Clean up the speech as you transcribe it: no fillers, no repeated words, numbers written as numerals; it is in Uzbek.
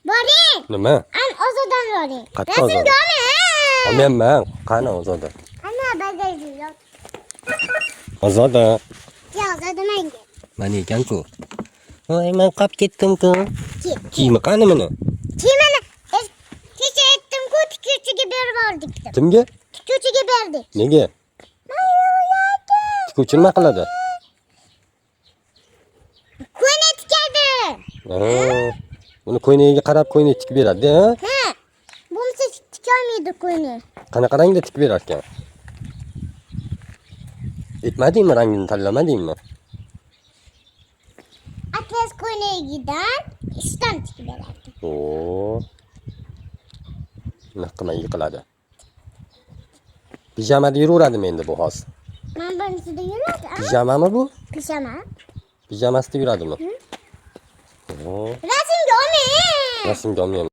Boring. Nima? An Ozodan boring. Qatta Rasmga Ozoda? olmang. Olmayapman. Qani Ozoda? Ana bagajda yot. Ozoda. Ya Ozoda menga. Mana ekan-ku. Voy, men qolib ketdim-ku. Ki. Kiyimi qani buni? Kiyimini kecha aytdim-ku, tikuvchiga berib yubordik deb. Kimga? Tikuvchiga berdik. Nega? Tikuvchi nima qiladi? Ko'ynak tikadi. Ha, uni ko'ynagiga qarab ko'ynak tikib beradi, ha? Ha. Bo'lmasa tikolmaydi ko'ynak. Qanaqa rangda tikib berar ekan? Aytmadingmi, rangini tanlamadingmi? Atlas ko'ynagidan ishton tikib beradi. Oo. Nima qilmay yiqiladi. Pijamada yuraveradimi endi bu hozir? Mana bunisida yuradi. A? Pijamami bu? Pijama. Pijamasida yuradimi? Oo. Rasmga olmang. Rasmga olmayman.